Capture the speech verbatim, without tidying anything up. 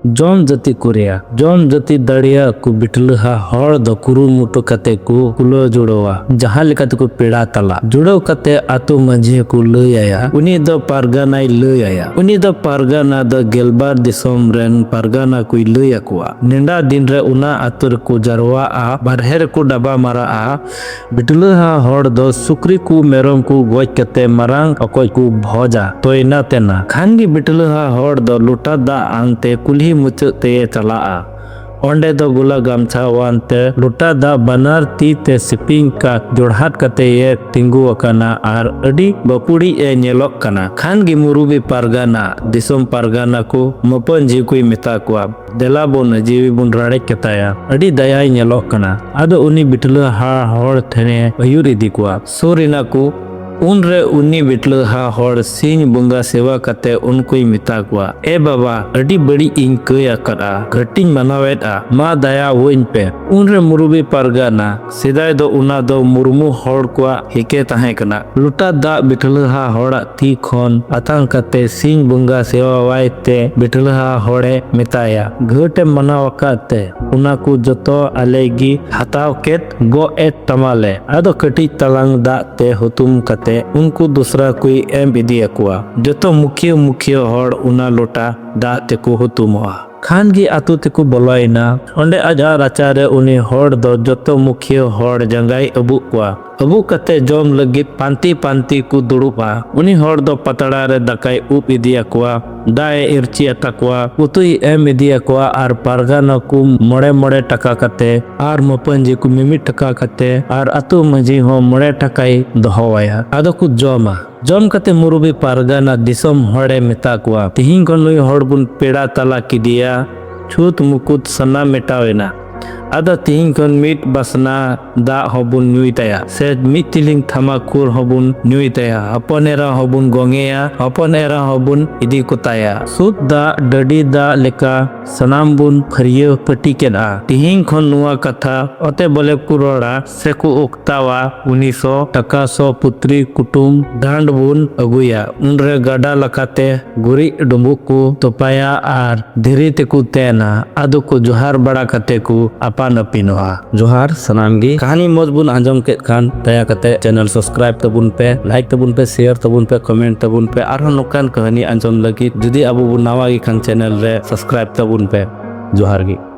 ᱡᱚᱢ ᱡᱟᱹᱛᱤ ᱠᱚ ᱨᱮᱭᱟᱜ ᱡᱚᱢ ᱡᱟᱹᱛᱤ ᱫᱟᱲᱮᱭᱟᱜ ᱠᱚ ᱵᱤᱴᱞᱟᱹᱦᱟ ᱦᱚᱲ ᱫᱚ ᱠᱩᱨᱩᱢᱩᱴᱩ ᱠᱟᱛᱮ ᱠᱚ ᱠᱩᱞᱟᱹᱣ ᱡᱩᱲᱟᱹᱣᱟ, ᱡᱟᱦᱟᱸ ᱞᱮᱠᱟ ᱛᱮᱠᱚ ᱯᱮᱲᱟ ᱛᱟᱞᱟ ᱡᱩᱲᱟᱹᱣ ᱠᱟᱛᱮ ᱟᱛᱳ ᱢᱟᱹᱡᱷᱤ ᱠᱚ ᱞᱟᱹᱭ ᱟᱭᱟ᱾ ᱩᱱᱤ ᱫᱚ ᱯᱟᱨᱜᱟᱱᱟᱭ ᱞᱟᱹᱭ ᱟᱭᱟ᱾ ᱩᱱᱤ ᱫᱚ ᱯᱟᱨᱜᱟᱱᱟ ᱫᱚ ᱜᱮᱞᱵᱟᱨ ᱫᱤᱥᱚᱢ ᱨᱮᱱ ᱯᱟᱨᱜᱟᱱᱟ ᱠᱚᱭ ᱞᱟᱹᱭ ᱟᱠᱚᱣᱟ᱾ ᱱᱮᱰᱟ ᱫᱤᱱ ᱨᱮ ᱚᱱᱟ ᱟᱛᱳ ᱨᱮᱠᱚ ᱡᱟᱨᱣᱟᱜᱼᱟ, ᱵᱟᱨᱦᱮ ᱨᱮᱠᱚ ᱰᱟᱵᱟ ᱢᱟᱨᱟᱜᱼᱟ᱾ ᱵᱤᱴᱞᱟᱹᱦᱟ ᱦᱚᱲ ᱫᱚ ᱥᱩᱠᱨᱤ ᱠᱚ ᱢᱮᱨᱚᱢ ᱠᱚ ᱜᱚᱡ ᱠᱟᱛᱮ ᱢᱟᱨᱟᱝ ᱚᱠᱚᱡ ᱠᱚ ᱵᱷᱚᱡᱟ ᱛᱚᱭᱱᱟ ᱛᱮᱱᱟ᱾ ᱠᱷᱟᱱ ᱜᱮ ᱵᱤᱴᱞᱟᱹᱦᱟ ᱦᱚᱲ ᱫᱚ ᱞᱚᱴᱟ ᱫᱟᱜ ᱟᱱᱛᱮ ᱠᱩᱞᱦᱤ ᱢᱩᱪᱟᱹᱫ ᱛᱮᱭᱮ ᱪᱟᱞᱟᱜᱼᱟ᱾ ᱚᱸᱰᱮ ᱫᱚ ᱜᱩᱞᱟ ᱜᱟᱢᱪᱷᱟ ᱟᱱᱛᱮ ᱞᱚᱴᱟ ᱫᱟᱜ ᱵᱟᱱᱟᱨ ᱛᱤ ᱛᱮ ᱥᱤᱯᱤᱧ ᱠᱟ ᱡᱚᱲᱦᱟᱴ ᱠᱟᱛᱮ ᱮ ᱛᱤᱸᱜᱩ ᱟᱠᱟᱱᱟ ᱟᱨ ᱟᱹᱰᱤ ᱵᱟᱹᱯᱩᱲᱤᱡ ᱮ ᱧᱮᱞᱚᱜ ᱠᱟᱱᱟ᱾ ᱠᱷᱟᱱ ᱜᱮ ᱢᱩᱨᱩᱵᱤ ᱯᱟᱨᱜᱟᱱᱟ, ᱫᱤᱥᱚᱢ ᱯᱟᱨᱜᱟᱱᱟ ᱠᱚ ᱢᱟᱹᱯᱟᱹᱱ ᱡᱷᱤ ᱠᱚᱭ ᱢᱮᱛᱟ ᱠᱚᱣᱟ, ᱫᱮᱞᱟ ᱵᱚᱱ ᱡᱤᱣᱤ ᱵᱚᱱ ᱨᱟᱲᱮᱡ ᱠᱟᱛᱟᱭᱟ, ᱟᱹᱰᱤ ᱫᱟᱭᱟᱭ ᱧᱮᱞᱚᱜ ᱠᱟᱱᱟ᱾ ᱟᱫᱚ ᱩᱱᱤ ᱵᱤᱴᱞᱟᱹᱦᱟ ᱦᱚᱲ ᱴᱷᱮᱱᱮ ᱟᱹᱭᱩᱨ ᱤᱫᱤ ᱠᱚᱣᱟ᱾ ᱥᱩᱨ ᱮᱱᱟ ᱠᱚ᱾ ᱩᱱᱨᱮ ᱩᱱᱤ ᱵᱤᱴᱞᱟᱹᱦᱟ ᱦᱚᱲ ᱥᱤᱧ ᱵᱚᱸᱜᱟ ᱥᱮᱵᱟ ᱠᱟᱛᱮ ᱩᱱᱠᱩᱭ ᱢᱮᱛᱟ ᱠᱚᱣᱟ, "ᱮ ᱵᱟᱵᱟ, ᱟᱹᱰᱤ ᱵᱟᱹᱲᱤᱡ ᱤᱧ ᱠᱟᱹᱭ ᱟᱠᱟᱫᱼᱟ, ᱜᱷᱟᱹᱴᱤᱧ ᱢᱟᱱᱟᱣᱮᱫᱼᱟ, ᱢᱟ ᱫᱟᱭᱟ ᱟᱹᱧ ᱯᱮ᱾" ᱩᱱᱨᱮ ᱢᱩᱨᱩᱵᱤ ᱯᱟᱨᱜᱟᱱᱟ, ᱥᱮᱫᱟᱭ ᱫᱚ ᱚᱱᱟ ᱫᱚ ᱢᱩᱨᱢᱩ ᱦᱚᱲ ᱠᱚᱣᱟᱜ ᱦᱤᱠᱮ ᱛᱟᱦᱮᱸ ᱠᱟᱱᱟ, ᱞᱚᱴᱟ ᱫᱟᱜ ᱵᱤᱴᱞᱟᱹᱦᱟ ᱦᱚᱲᱟᱜ ᱛᱤ ᱠᱷᱚᱱ ᱟᱛᱟᱝ ᱠᱟᱛᱮ ᱥᱤᱧ ᱵᱚᱸᱜᱟ ᱥᱮᱣᱟᱣᱟᱭ ᱛᱮ ᱵᱤᱴᱞᱟᱹᱦᱟ ᱦᱚᱲᱮ ᱢᱮᱛᱟᱭᱟ, ᱜᱷᱟᱹᱴᱮᱢ ᱢᱟᱱᱟᱣ ᱟᱠᱟᱫ ᱛᱮ ᱚᱱᱟ ᱠᱚ ᱡᱚᱛᱚ ᱟᱞᱮ ᱜᱮ ᱦᱟᱛᱟᱣ ᱠᱮᱫ ᱜᱚᱜ ᱮᱫ ᱛᱟᱢᱟᱞᱮ᱾ ᱟᱫᱚ ᱠᱟᱹᱴᱤᱡ ᱛᱟᱞᱟᱝ ᱫᱟᱜ ᱛᱮ ᱦᱩᱛᱩᱢ ᱠᱟᱛᱮ ᱩᱱᱠᱩ ᱫᱚᱥᱨᱟ ᱠᱚᱭ ᱮᱢ ᱤᱫᱤ ᱟᱠᱚᱣᱟ᱾ ᱡᱚᱛᱚ ᱢᱩᱠᱷᱤᱭᱟᱹ ᱢᱩᱠᱷᱤᱭᱟᱹ ᱦᱚᱲ ᱚᱱᱟ ᱞᱚᱴᱟ ᱫᱟᱜ ᱛᱮᱠᱚ ᱦᱩᱛᱩᱢᱚᱜᱼᱟ᱾ ᱠᱷᱟᱱ ᱜᱮ ᱟᱛᱳ ᱛᱮᱠᱚ ᱵᱚᱞᱚᱭᱮᱱᱟ᱾ ᱚᱸᱰᱮ ᱟᱡᱟᱜ ᱨᱟᱪᱟ ᱨᱮ ᱩᱱᱤ ᱦᱚᱲ ᱫᱚ ᱡᱚᱛᱚ ᱢᱩᱠᱷᱤᱭᱟᱹ ᱦᱚᱲ ᱡᱟᱸᱜᱟᱭ ᱟᱹᱵᱩᱜ ᱠᱚᱣᱟ᱾ ᱟᱹᱵᱩᱜ ᱠᱟᱛᱮ ᱡᱚᱢ ᱞᱟᱹᱜᱤᱫ ᱯᱟᱱᱛᱤ ᱯᱟᱱᱛᱤ ᱠᱚ ᱫᱩᱲᱩᱵᱼᱟ᱾ ᱩᱱᱤ ᱦᱚᱲ ᱫᱚ ᱯᱟᱛᱲᱟ ᱨᱮ ᱫᱟᱠᱟᱭ ᱩᱵ ᱤᱫᱤ ᱟᱠᱚᱣᱟ, ᱫᱟᱜ ᱮ ᱤᱨᱪᱤ ᱟᱛᱟ ᱠᱚᱣᱟ, ᱩᱛᱩᱭ ᱮᱢ ᱤᱫᱤ ᱟᱠᱚᱣᱟ ᱟᱨ ᱯᱟᱨᱜᱟᱱᱟ ᱠᱚ ᱢᱚᱬᱮ ᱢᱚᱬᱮ ᱴᱟᱠᱟ ᱠᱟᱛᱮ ᱟᱨ ᱢᱟᱹᱯᱟᱹᱧᱡᱤ ᱠᱚ ᱢᱤᱢᱤᱫ ᱴᱟᱠᱟ ᱠᱟᱛᱮ ᱟᱨ ᱟᱛᱳ ᱢᱟᱹᱡᱷᱤ ᱦᱚᱸ ᱢᱚᱬᱮ ᱴᱟᱠᱟᱭ ᱫᱚᱦᱚᱣᱟᱭᱟ᱾ ᱟᱫᱚ ᱠᱚ ᱡᱚᱢᱟ᱾ ᱡᱚᱢ ᱠᱟᱛᱮ ᱢᱩᱨᱩᱵᱤ ᱯᱟᱨᱜᱟᱱᱟ ᱫᱤᱥᱚᱢ ᱦᱚᱲᱮ ᱢᱮᱛᱟ ᱠᱚᱣᱟ, "ᱛᱤᱦᱤᱧ ᱠᱷᱚᱱ ᱱᱩᱭ ᱦᱚᱲ ᱵᱚᱱ ᱯᱮᱲᱟ ᱛᱟᱞᱟ ᱠᱮᱫᱮᱭᱟ, ᱪᱷᱩᱛ ᱢᱩᱠᱩᱛ ᱥᱟᱱᱟᱢ ᱢᱮᱴᱟᱣ ᱮᱱᱟ᱾ ᱟᱫᱚ ᱛᱤᱦᱤᱧ ᱠᱷᱚᱱ ᱢᱤᱫ ᱵᱟᱥᱱᱟ ᱫᱟᱜ ᱦᱚᱸᱵᱚᱱ ᱧᱩᱭ ᱛᱟᱭᱟ, ᱥᱮ ᱢᱤᱫ ᱴᱤᱞᱤᱝ ᱛᱷᱟᱢᱟᱠᱩᱨ ᱦᱚᱸᱵᱚᱱ ᱧᱩᱭ ᱛᱟᱭᱟ᱾ ᱦᱚᱯᱚᱱ ᱮᱨᱟ ᱦᱚᱸᱵᱚᱱ ᱜᱚᱝᱮᱭᱟ, ᱦᱚᱯᱚᱱ ᱮᱨᱟ ᱦᱚᱸᱵᱚᱱ ᱤᱫᱤ ᱠᱚᱛᱟᱭᱟ᱾ ᱥᱩᱫ ᱫᱟᱜ ᱰᱟᱹᱰᱤ ᱫᱟᱜ ᱞᱮᱠᱟ ᱥᱟᱱᱟᱢ ᱵᱚᱱ ᱯᱷᱟᱹᱨᱭᱟᱹ ᱯᱟᱹᱴᱤ ᱠᱮᱫᱼᱟ᱾ ᱛᱤᱦᱤᱧ ᱠᱷᱚᱱ ᱱᱚᱣᱟ ᱠᱟᱛᱷᱟ ᱚᱛᱮ ᱵᱚᱞᱮ ᱠᱚ ᱨᱚᱲᱟ ᱥᱮ ᱠᱚ ᱚᱠᱛᱟᱣᱟ, ᱩᱱᱤ ᱥᱚ ᱴᱟᱠᱟ ᱥᱚ ᱯᱩᱛᱨᱤ ᱠᱩᱴᱩᱢ ᱰᱟᱸᱰ ᱵᱚᱱ ᱟᱹᱜᱩᱭᱟ᱾ ᱩᱱᱨᱮ ᱜᱟᱰᱟ ᱞᱮᱠᱟᱛᱮ ᱜᱩᱨᱤᱡ ᱰᱩᱸᱵᱩᱜ ᱠᱚ ᱛᱚᱯᱟᱭᱟ ᱟᱨ ᱫᱷᱤᱨᱤ ᱛᱮᱠᱚ ᱛᱮᱱᱟ᱾ ᱟᱫᱚ ᱠᱚ ᱡᱚᱦᱟᱨ ᱵᱟᱲᱟ ᱠᱟᱛᱮ ᱠᱚ ᱟᱯᱟᱱ ᱟᱹᱯᱤᱱᱚᱜᱼᱟ᱾ ᱡᱚᱦᱟᱨ ᱥᱟᱱᱟᱢ ᱜᱮ᱾ ᱠᱟᱹᱦᱱᱤ ᱢᱚᱡᱽ ᱵᱚᱱ ᱟᱸᱡᱚᱢ ᱠᱮᱫ ᱠᱷᱟᱱ ᱫᱟᱭᱟ ᱠᱟᱛᱮ channel subscribe ᱛᱟᱵᱚᱱ ᱯᱮ, like ᱛᱟᱵᱚᱱ ᱯᱮ, share ᱛᱟᱵᱚᱱ ᱯᱮ, comment ᱛᱟᱵᱚᱱ ᱯᱮ᱾ ᱟᱨᱦᱚᱸ ᱱᱚᱝᱠᱟᱱ ᱠᱟᱹᱦᱱᱤ ᱟᱸᱡᱚᱢ ᱞᱟᱹᱜᱤᱫ ᱡᱩᱫᱤ ᱟᱵᱚ ᱵᱚᱱ ᱱᱟᱣᱟ ᱜᱮ ᱠᱷᱟᱱ channel ᱨᱮ subscribe ᱛᱟᱵᱚᱱ ᱯᱮ᱾ ᱡᱚᱦᱟᱨ ᱜᱮ᱾